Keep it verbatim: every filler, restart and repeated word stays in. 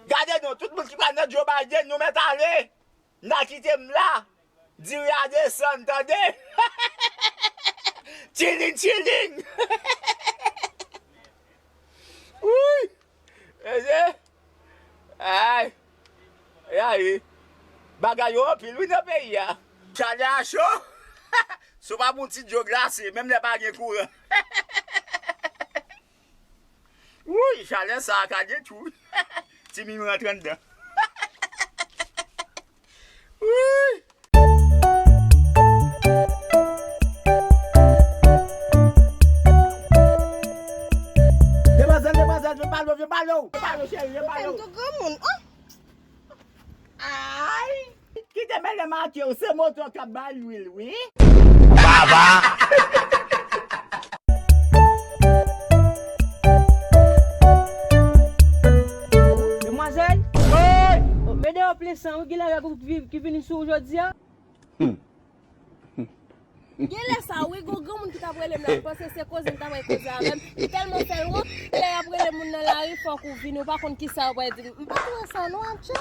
Gade non, tout moun ki pral nan Joe Biden, nou mèt ale. N a kite m la. Diri a desann, tande? Chilling, chilling. Wi. Ede. Ay. Ay, ay. Bagay yo anpil, wi, nan peyi a. Chalè a cho. Si w pa pran yon ti dlo glase, menm lè pa gen kouran. Wouy, chalè sa a ka detwi w. Ti mimi rantre anndan. Wouy. Demwazèl, demwazèl, vin pale w, vin pale w. Vin pale w, cheri, vin pale w. Ou fè m tou granmoun, oh. Ay! Kite mele make w, se moto k ap bay lwil, wi. Baba! Demwazèl? Wi! Oh, mede yo plen san, wi, gen lè règ ou ki vini sou ou jodi a. Genlè sa, wi, gon granmoun ki t ap rele m la, m panse se koze m t ap koze avè m. M tèlman fè l wont, lè y ap rele moun nan lari, fòk ou vini, ou pa konn kisa yo pral di m. M pa t wè sa non, atchè.